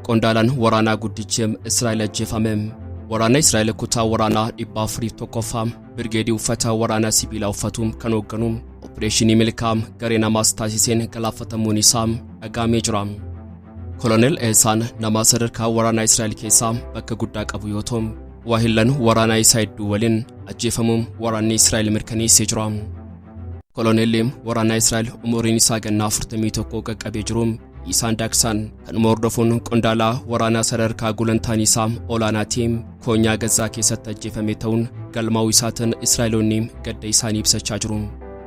Qondaalaan waraanaa guddichi Israa'el ajjeefame. Waraana Israa'el kutaa waraanaa 401ffaa birgeedii uffata waraanaa sibiilaa uffatu kan hoogganu opereeshinii milkaa gareen Hamaas taasiseen galaafatamuun isaa dhaga'amee jira. Koloneel Eesaan nama sadarkaa waraanaa Israa'el keessaa bakka guddaa qabu yoo ta'u, waahillan waraanaa isaa hedduu waliin ajjeefamuun waraanni Israa'el mirkaneessee jira. Koloneelli waraanaa Israa'el umuriin isaa gannaa 41 qaqqabee jiru Isaan Daaksaan kanuma hordofuun qondaalaa waraanaa sadarkaa gulantaan isaa olaanaa ta'e koonyaa Gazzaa keessatti ajjeefame ta'uun galmaa'uu isaatiin Israa'eloonni gadda isaanii ibsachaa jiru.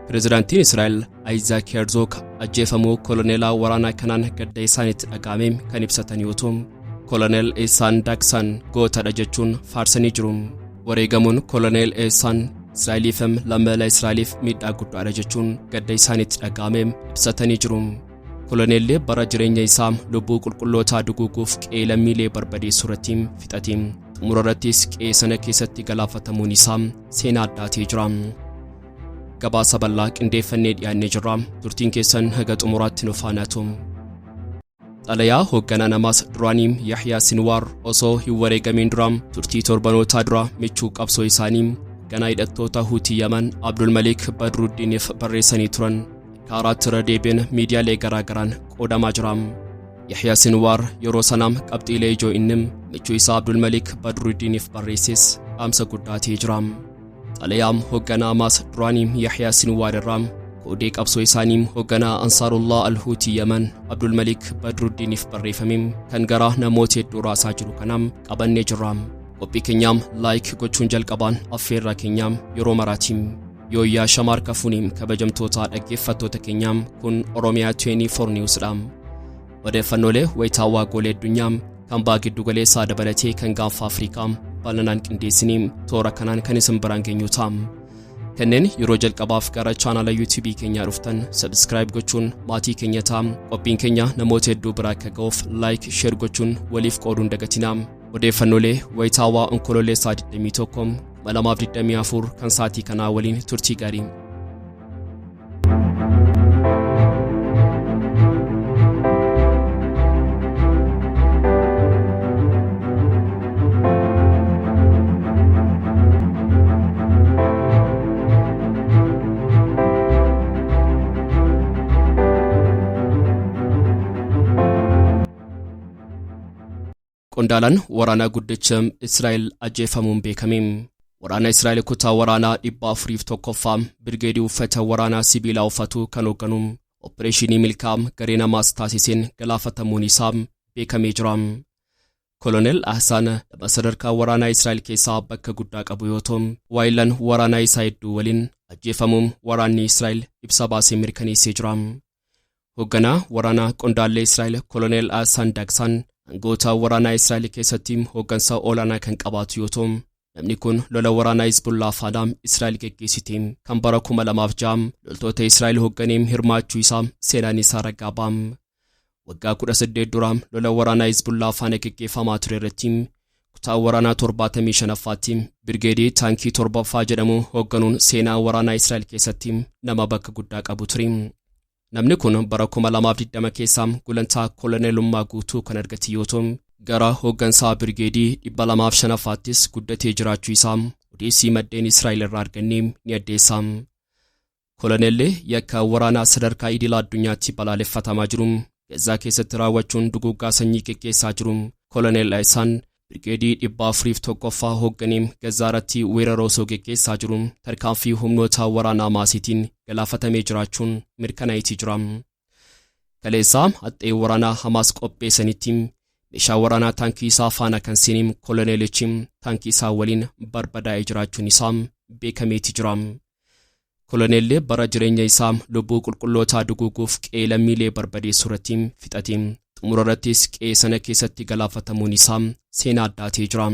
Pireezidaantiin Israa'el Ayizaak Heerzoog ajjeefamuu koloneelaa waraanaa kanaan gadda isaanitti dhaga'ame kan ibsatan yoo ta'u, Koloneel Eessaan Daaksaan gootadha jechuun faarsanii jiru. Wareegamuun Koloneel Eessaan Israa'eliif lammiilee Israa'eliif miidhaa guddaadha jechuun gadda isaanitti dhaga'ame ibsatanii jiru. Koloneelli bara jireenya isaa lubbuu qulqullootaa duguuguuf qe'ee lammiilee barbadeessuu irratti fixate. Xumura irrattis qe'ee sana keessatti galaafatamuun isaa seenaa addaa ta'ee jira. Gabaasa bal'aa qindeeffannee dhiyaannee jirra. Turtiin keessan haga xumuraatti nu faana ta'u. Xalayaa hoogganaan Hamaas duraanii Yahyaa Sinwaar osoo hin wareegamiin dura turtii torbanootaa dura michuu qabsoo isaanii hoogganaa hidhattoota Huutii Yaman Abdul Malik Badruddiiniif barreessanii turan kaaraatti irra deebiin miidiyaalee garaagaraan qoodamaa jira. Yahyaa Sinwaar yeroo sanaa qabxiilee ijoo inni michuu isaa Abdul Malik Badruddiiniif barreesses dhaamsa guddaa ta'ee jira. Xalayaa hoogganaa Hamaas duraanii Yahyaa Sinwaar irraa koodee qabsoo isaanii hoogganaa Ansaarullah Al-Huutii Yaman Abdul Malik Badruddiiniif barreeffame kan garaa namoota hedduu raasaa jiru kanaam qabannee jirra. Qophii keenyaam like gochuun jalqabaan affeerraa keenyaam yeroo maraatiin. Yooyyaa shamaar kafuuniim kabajamtoota dhaggeeffattoota keenyaam kun Oromiyaa 24 News dha. Odeeffannoolee wayitaawwaa goolee addunyaa kan baha giddu galeessaa dabalatee kan gaanfa Afrikaa bal'inaan qindeessinee toora kanaan kan isin biraan geenyu ta'a. Kanneen yeroo jalqabaaf gara chaanaala YouTube keenyaa dhuftan subscribe gochuun maatii keenya ta'a. Qophiin keenya namoota hedduu bira akka ga'uuf like, share gochuun waliif qooduun dagatinaa. Odeeffannoolee wayitaawaa Onkololeessaa 21 2024 kan sa'aatii kanaa waliin turtii gaarii. Qondaalaan waraanaa guddicha Israa'el ajjeefamuun beekame. Waraana Israa'el kutaa waraanaa 401ffaa birgeedii uffata waraanaa sibiilaa uffatu kan hoogganu opereeshinii milkaa gareen Hamaas taasiseen galaafatamuun isaa beekamee jira. Koloneel Ahsaan nama sadarkaa waraanaa Israa'el keessaa bakka guddaa qabu yoo ta'u, waayillan waraanaa isaa hedduu waliin ajjeefamuun waraanni Israa'el ibsa baasee mirkaneessee jira. Hoogganaa waraanaa qondaallee Israa'el Koloneel Ahsaan Daaksaan aangoota waraanaa Israa'el keessatti hooggansa olaanaa kan qabaatu yoo ta'u, namni kun lola waraanaa Hizbullaa faana Israa'el geggeessite kan bara 2006 loltoota Israa'el hoogganee hirmaachuu isaa seenaan isaa ragaa ba'a. Waggaa 18 dura lola waraanaa Hizbullaa faana geggeeffamaa ture irratti kutaa waraanaa 75ffaatti birgeedii taankii 7ffaa jedhamu hoogganuun seenaa waraanaa Israa'el keessatti nama bakka guddaa qabu ture. Namni kun bara 2020 keessa gulantaa koloneelummaa guutuu kan argate yoo ta'u, gara hooggansaa birgeedii 205ffaattis guddatee jiraachuu isaa odeessii maddeen Israa'el irraa arganne ni addeessa. Koloneelli yakka waraanaa sadarkaa idila addunyaatti balaaleffatamaa jiru Gazzaa keessatti raawwachuun duguuggaa sanyii geggeessaa jiru. Koloneel Isaan birgeedii 401ffaa hoogganee Gazzaa irratti weerara osoo geggeessaa jiru tarkaanfii humnoota waraanaa Hamaasiitiin galaafatamee jiraachuun mirkanaa'eetii jira. Kaleessaa haxxee waraanaa Hamaas qopheessanitti meeshaa waraanaa taankii isaa faana kan seene koloneelichi taankii isaa waliin barbadaa'ee jiraachuun isaa beekameeti jira. Koloneelli bara jireenya isaa lubbuu qulqullootaa duguuguuf qe'ee lammiilee barbadeessuu irratti fixate. Xumura irrattis qe'ee sana keessatti galaafatamuun isaa seenaa addaa ta'ee jira.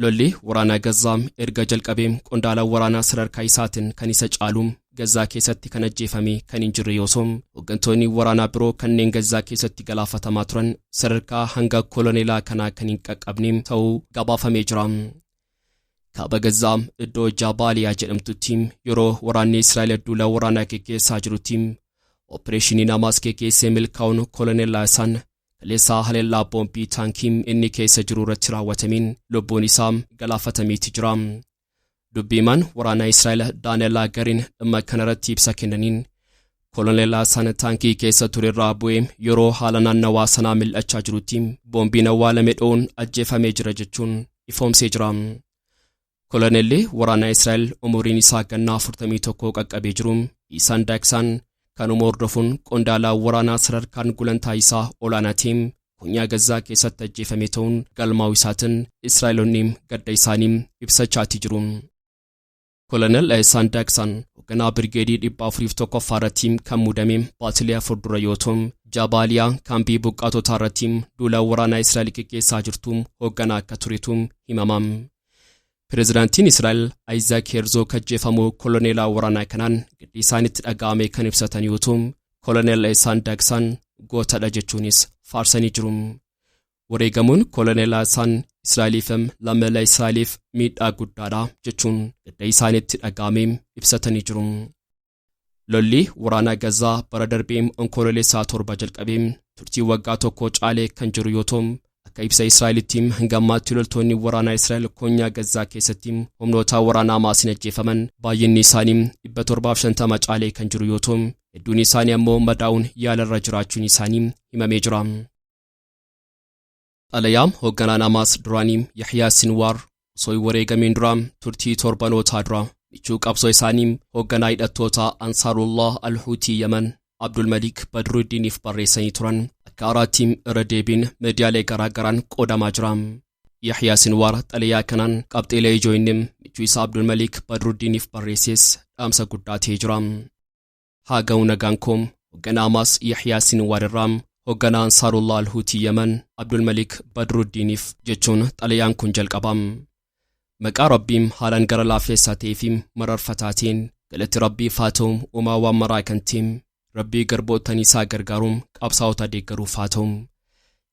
Lolli waraanaa Gazzaa erga jalqabee qondaala waraanaa sadarkaa isaatiin kan isa caalu Gazzaa keessatti kan ajjeefame kan hin jirre yoo ta'u, hooggantoonni waraanaa biroo kanneen Gazzaa keessatti galaafatamaa turan sadarkaa hanga koloneelaa kanaa kan hin qaqqabne ta'uu gabaafamee jira. Kaaba Gazzaa iddoo Jaabaaliyaa jedhamtutti yeroo waraanni Israa'el duula waraanaa geggeessaa jirutti opereeshiniin Hamaas geggeessee milkaa'uun koloneel Haasaan Kaleessaa haleellaa boombii taankii inni keessa jiru irratti raawwatameen lubbuun isaa galaafatameeti jira. Dubbiimaan waraana Israa'el Daani'el Hagariin dhimma kanarratti ibsa kennaniin Koloneel Haasaan taankii keessa turerraa bu'ee yeroo haala naannawaa sanaa mil'achaa jirutti boombiin awwaalame dho'uun ajjeefamee jira jechuun ifoomsee jira. Koloneelli waraana Israa'el umuriin isaa gannaa 41 qaqqabee jiru Isaan Daaksaan kanuma hordofuun qondaalaa waraanaa sadarkaan gulantaa isaa olaanaatiin konyaa Gazaa keessatti ajjeefame ta'uun galmaa'uu isaatiin Israa'eloonni gadda isaanii ibsachaati jiru. Koloneel Isaan Daaksaan hoogganaa birgeedii 401ffaa irratti kan muudame baatilee 4 dura yoo ta'u, Jabaaliyaa kaampii buqqaatotaa irratti duula waraanaa Israa'el geggeessaa jirtu hoogganaa akka turetu himama. Pireezidaantiin Israa'el Isaac Herzog ajjeefamuu koloneelaa waraanaa kanaan gaddi isaanitti dhaga'ame kan ibsatan yoo ta'u, Koloneel Isaan Daaksaan gootadha jechuunis faarsanii jiru. Wareegamuun Koloneel Haasaan Israa'eliif lammiilee Israa'eliif miidhaa guddaadha jechuun gadda isaanitti dhaga'ame ibsatanii jiru. Lolli waraanaa Gazaa bara darbee Onkololeessaa 7 jalqabee turtii waggaa tokko caalee kan jiru yoo ta'u, akka ibsa Israa'elitti hanga ammaatti loltoonni waraanaa Israa'el konyaa Gazaa keessatti humnoota waraanaa Hamaasiin ajjeefaman baay'inni isaanii 750 caalee kan jiru yoo ta'u, hedduun isaanii ammoo madaa'uun yaalarra jiraachuun isaanii himamee jira. Xalayaa hoogganaan Hamaas duraanii Yahyaa Sinwaar osoo hin wareegamiin dura turtii torbanootaa dura michuu qabsoo isaanii hoogganaa hidhattoota Ansaarullah Al-Huutii Yemen Abdulmalik Badruddiiniif barreessanii turan akka haaraatti irra deebiin miidiyaalee garaagaraan qoodamaa jira. Yahyaa Sinwaar xalayaa kanaan qabxiilee ijoo inni michuu isaa Abdulmalik Badruddiiniif barreesses dhaamsa guddaa ta'ee jira. Haa ga'u nagaan koo hoogganaa Hamaas Yahyaa Sinwaar irraa hoogganaa Ansaarullah Al-Huutii Yemen Abdulmalik Badruddiiniif jechuun xalayaan kun jalqaba. Maqaa Rabbiin haalaan gara laafeessaa ta'ee fi mararfataa ta'een galatti Rabbiif haa ta'u uumaa waan maraa kan ta'e Rabbii garboottan isaa gargaaruun qabsaa'ota deeggaruuf haa ta'u.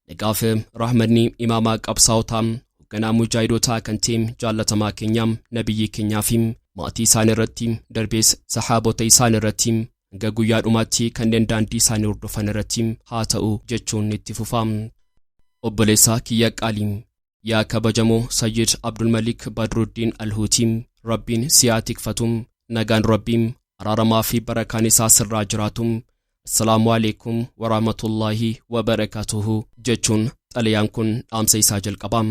Nagaaf rahmanni imaamaa qabsaa'otaa hoogganaa mujaahidotaa kan ta'e jaallatamaa keenyaa nabiyyi keenyaa fi maatii isaan irratti darbees sahaabota isaan irratti hanga guyyaa dhumaatti kanneen daandii isaanii hordofan irratti haa ta'u jechuun itti fufa. Obboleessaa kiyya qaalii yaa kabajamoo Sayyid Abdulmalik Badruddiin Alhuutii Rabbiin si haa tikfatu nagaan Rabbiin araaramaa fi barakaan isaa sirraa jiraatu. Assalaamu alaikum warahmatullaahi wabarakaatuhu jechuun xalayaan kun dhaamsa isaa jalqaba.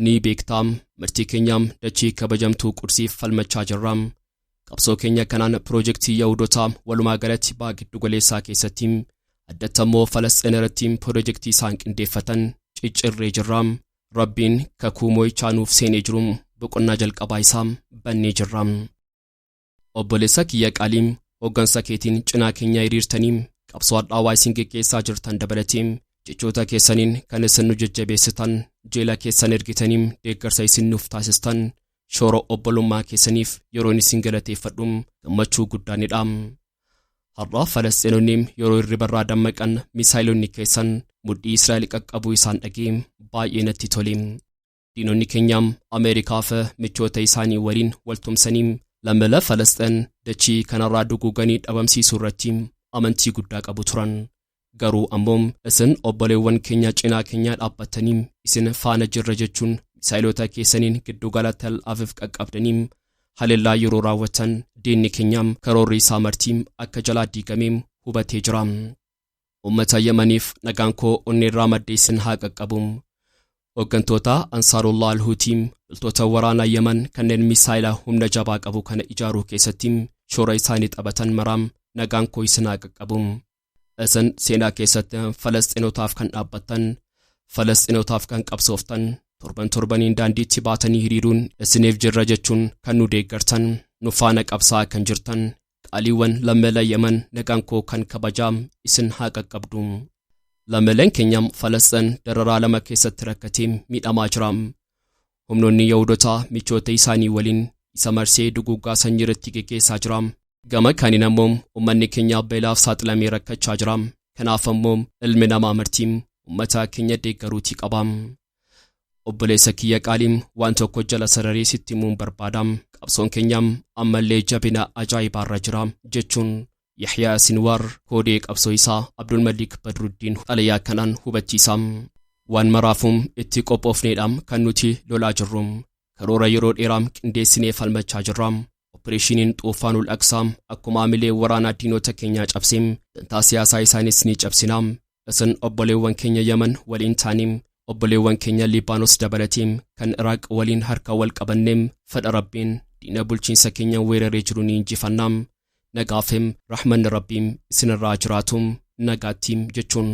Ni beektaa murtii keenyaam dachii kabajamtuu Qudsiif falmachaa jirra. Qabsoo keenya kanaan piroojeektii Yahudotaa walumaa galatti baha giddu galeessaa keessatti addatti ammoo Falasxiin irratti piroojeektii isaan qindeeffatan ciccirree jirra. Rabbiin kakuu moo'ichaa nuuf seenee jiru boqonnaa jalqabaa isaa bannee jirra. Obboleessa kiyya qaaliin hooggansa keetiin cinaa keenya hiriirtanii qabsoo hadhaawaa isin geggeessaa jirtan dabalatee jechoota keessaniin kan isin nu jajjabeessitan jeela keessan ergitanii deeggarsa isin nuuf taasistan shoora obbolummaa keessaniif yeroon isin galateeffadhu gammachuu guddaanidha. Har'a Falasxiinonni yeroo hirribarraa dammaqan misaayilonni keessan mudhii Israa'el qaqqabuu isaan dhagee baay'ee natti tole. Diinonni keenyaam Ameerikaa fi michoota isaanii waliin waltumsanii lammiilee Falasxiin dachii kanarraa duguuganii dhabamsiisuu irratti amantii guddaa qabu turan. Garuu ammoo isin obboleewwan keenya cinaa keenyaa dhaabbatanii isin faana jirra jechuun misaayilota keessaniin giddugala Tel Aviv qaqqabdanii haleellaa yeroo raawwatan diinni keenyaam karoorri isaa martii akka jalaa diigamee hubatee jira. Uummata Yemeniif nagaan koo onneerraa madde isin haa qaqqabu. Hooggantoota Ansaarullah Al-Huutii loltoota waraanaa Yemen kanneen misaayila humna jabaa qabu kana ijaaruu keessatti shoora isaanii taphatan maraam nagaan koo isin haa qaqqabu. Isin seenaa keessatti Falasxiinotaaf kan dhaabbattan, Falasxiinotaaf kan qabsooftan, torban torbaniin daandiitti baatanii hiriiruun isiniif jirra jechuun kan nu deeggartan, nu faana qabsaa kan jirtan, qaaliiwwan lammiilee Yemen nagaan koo kan kabajaa isin haa qaqqabdu. Lammiileen keenya Falasxiin dararaa lama keessatti rakkatee miidhamaa jira. Humnoonni Yahudotaa michoota isaanii waliin isa marsee duguuggaa sanyii irratti geggeessaa jira. Gama kaaniin ammoo uummanni keenya beelaaf saaxilamee rakkachaa jira. Kanaaf ammoo ilmi namaa marti uummata keenya deeggaruutii qaba. Obboleessa kiyya qaaliin waan tokko jala sararee sitti himuun barbaada. Qabsoon keenya ammallee jabina ajaa'ibaarra jira jechuun Yahyaa Sinwaar koodee qabsoo isaa Abdulmalik Badruddiin xalayaa kanaan hubachiisa. Waan maraafuu itti qophoofneedha kan nuti lolaa jirru. Karoora yeroo dheeraa qindeessinee falmachaa jirra. Opereeshiniin Xuufaanul Aqsaa akkuma amilee waraanaa diinota keenyaa cabsee dantaa siyaasaa isaanis ni cabsina. Isin obboleewwan keenya Yaman waliin taanii obboleewwan keenya Liibaanos dabalatee kan Iraaq waliin harka wal qabannee fedha Rabbiin diina bulchiinsa keenya weeraree jiru ni injifanna. Nagaafim rahmanni Rabbiin isinirraa jiraatu, nagaatti jechuun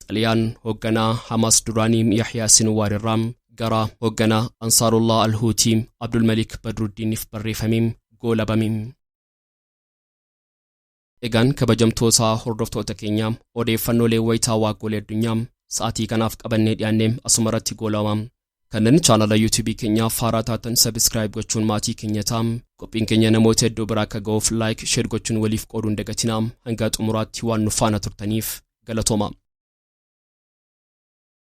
xalayaan hoogganaa Hamaas duraanii Yahyaa Sinwaar irraa gara hoogganaa Ansaarullah Alhuutii Abdulmalik Badruddiiniif barreeffamee goolabame. Egaan kabajamtoota hordoftoota keenya, odeeffannoolee wayitaawaa goolee addunyaa sa'aatii kanaaf qabannee dhiyaannee asuma irratti goolabama. Kanneen chaanala YouTube keenyaa haaraa taatan subscribe gochuun maatii keenya ta'a. Qophiin keenya namoota hedduu biraa akka ga'uuf like, share gochuun waliif qooduun dagatinaa. Hanga xumuraatti waan nu faana turtaniif galatooma.